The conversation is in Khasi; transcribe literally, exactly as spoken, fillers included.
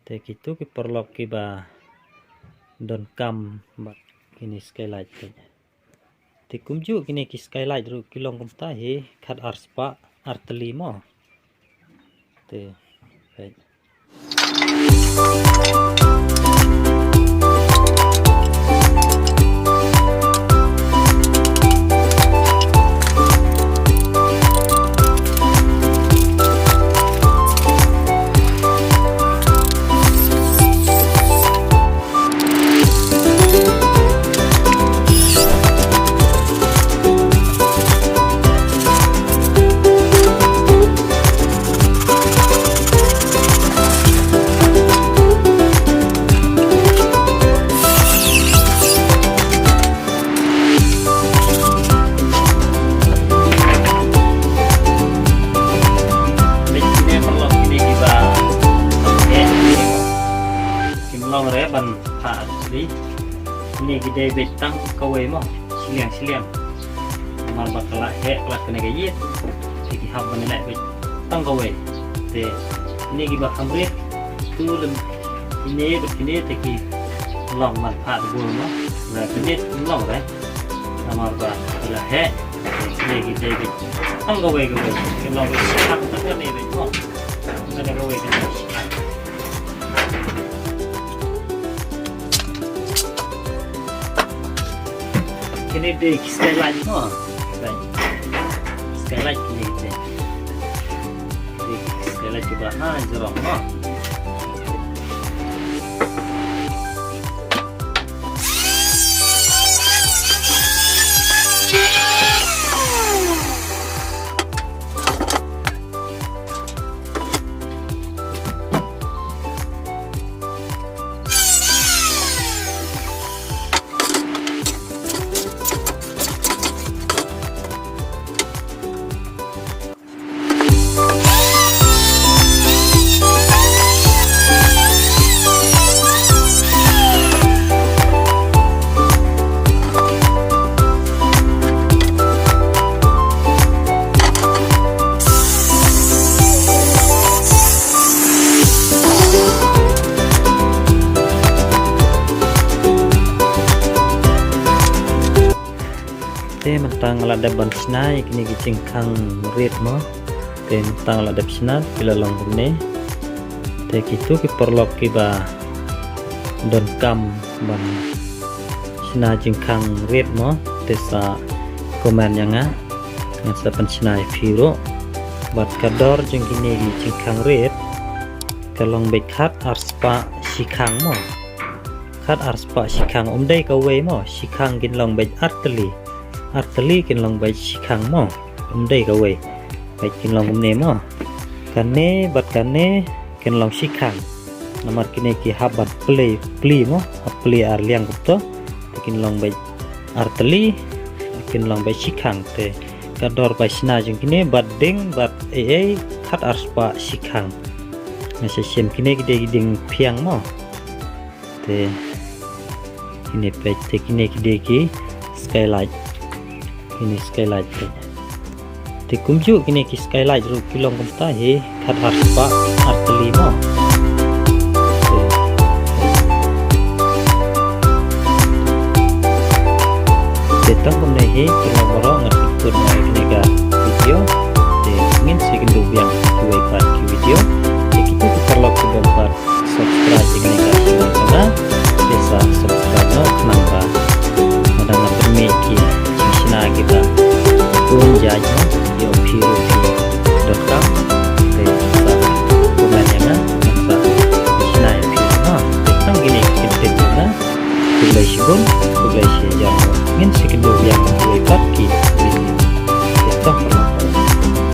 Te kito ki paralok kiba donkam bad kine skylight te. Te kumjuh kine ki skylight ruh ki long kumta hi, khat ar spah ar tylli mo. Te, right. Kim long re ban phah ar tylli. Kine ki dei beit tang kawei mo, shiliang shiliang. Namar ba ka la heh ka la kane ka ïit, te ki hap ban leh beit tang kawei. Te kine kiba kham rit, tu lem kine bad kine te ki long ban phah bul mo. La kine kim long re. Namar ba ki la heh, te kine ki dei beit tang kawei kawei. Ki long beit tang tang kane beit mo. Kane kawei kane. Kine dei ki skylight mo. Skylight kine dei. Dei ki skylight kiba ha jrong mo. Te mynta nga la dep ban shna ïa kine ki jingkhang rit mo. Te mynta nga la dep shna, ki la long kumne. Te kito ki paralok kiba donkam ban shna jingkhang rit mo, te sa comment ïa nga. Ngan sa pynshna ïa phi ruh. Bad ka dor jong kine ki jingkhang rit ka long beit khat ar spah shi khang mo. Khat ar spah shi khang, um dei kawei mo, shi khang kin long beit ar tylli. Ar tylli kin long beit shi khang mo. Um dei kawei. Beit kin long kumne mo. Kane bad kane kin long shi khang. Namar kine ki hap ban plie, plie mo, hap plie ar liang kumto. Te kin long beit ar tylli, kin long beit shi khang te. Ka dor ba shna jong kine bad ding bad ei ei khat ar spah shi khang. Nga sa shem kine ki dei ki ding phiang mo. Te kine peit te kine ki dei ki skylight. Kine skylight te. Te kumjuh kine ki skylight ruh ki long kumta hi khat ar spah ar tylli mo. Te tang kumne hi, paralok baroh ngan kut ïa kane ka video. Te ngin sa ïakynduh biang kiwei pat ki video. Te kito ki paralok ki bym pat subscribe ïa kane ka channel jong nga, te sa subscribe noh khnang ba lada nga pynmih ki jingshna kiba bun jait noh ïa phi ruh phi donkam, te sa comment ïa nga, ngan sa shna ïa phi. Ha, te tang kine ki tip jong nga. Khublei shibun, khublei shihajar. Ngin sa ïakynduh biang kiwei pat ki video. Te tang paralok.